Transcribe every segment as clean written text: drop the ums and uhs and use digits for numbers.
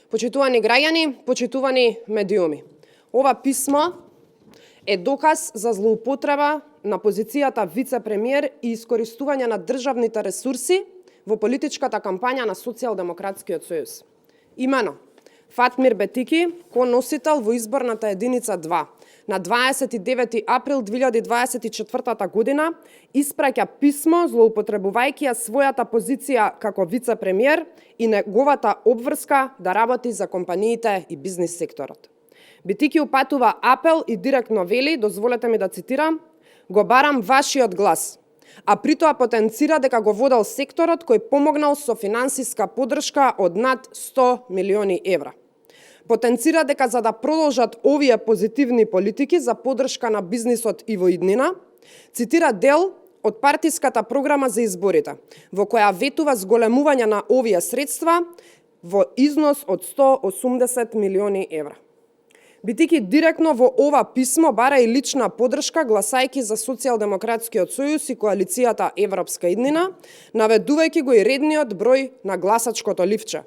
Почитувани граѓани, почитувани медиуми, ова писмо е доказ за злоупотреба на позицијата вице-премиер и искористување на државните ресурси во политичката кампања на Социјалдемократскиот сојуз. Имено, Фатмир Бетики, коносител во изборната единица 2, на 29 април 2024 година, испраќа писмо злоупотребувајќи ја својата позиција како вице-премиер и неговата обврска да работи за компаниите и бизнис секторот. Бетики упатува апел и директно вели, дозволете ми да цитирам: "Го барам вашиот глас", а при тоа потенцира дека го водел секторот кој помогнал со финансиска поддршка од над 100 милиони евра. Потенцира дека за да продолжат овие позитивни политики за поддршка на бизнисот и во иднина, цитира дел од партиската програма за изборите, во која ветува зголемување на овие средства во износ од 180 милиони евра. Бетики директно во ова писмо бара и лична поддршка гласајќи за Социјалдемократскиот сојуз и коалицијата Европска иднина, наведувајќи го и редниот број на гласачкото ливче.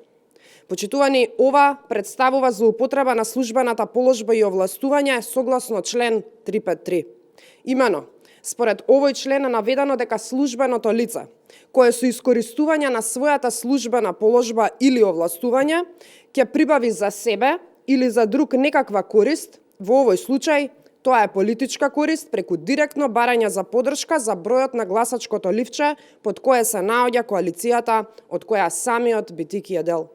Почитувани, ова представува злоупотреба на службената положба и овластување согласно член 353. Имено, според овој член е наведено дека службеното лице, кое со искористување на својата службена положба или овластување, ќе прибави за себе или за друг некаква корист, во овој случај тоа е политичка корист преку директно барање за поддршка за бројот на гласачкото ливче под кое се наоѓа коалицијата од која самиот Бетики е дел.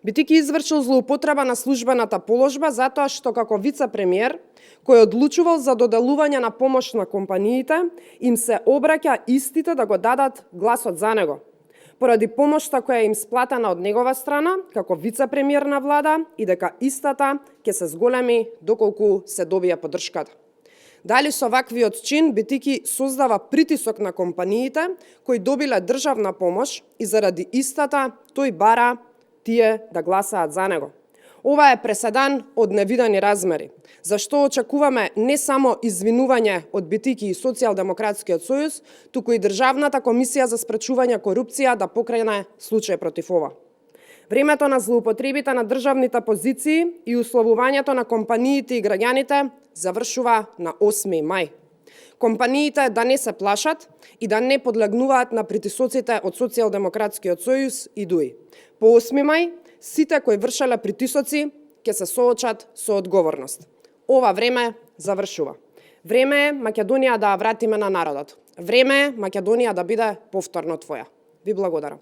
Бетики извршил злоупотреба на службената положба затоа што како вице-премиер, кој одлучувал за доделување на помош на компаниите, им се обраќа истите да го дадат гласот за него, поради помошта која им сплатена од негова страна, како вице-премиер на влада, и дека истата ќе се зголеми доколку се добија поддршката. Дали со ваквиот чин Бетики создава притисок на компаниите кои добиле државна помош и заради истата тој бара тие да гласаат за него. Ова е преседан од невидени размери, зашто очекуваме не само извинување од Бетики и Социјалдемократскиот сојуз, туку и Државната комисија за спречување корупција да покрене случај против ова. Времето на злоупотребите на државните позиции и условувањето на компаниите и граѓаните завршува на 8 мај. Компаниите да не се плашат и да не подлегнуваат на притисоците од Социјалдемократскиот сојуз и ДУИ. По 8 мај, сите кои вршеле притисоци ќе се соочат со одговорност. Ова време завршува. Време е Македонија да ја вратиме на народот. Време е Македонија да биде повторно твоја. Ви благодарам.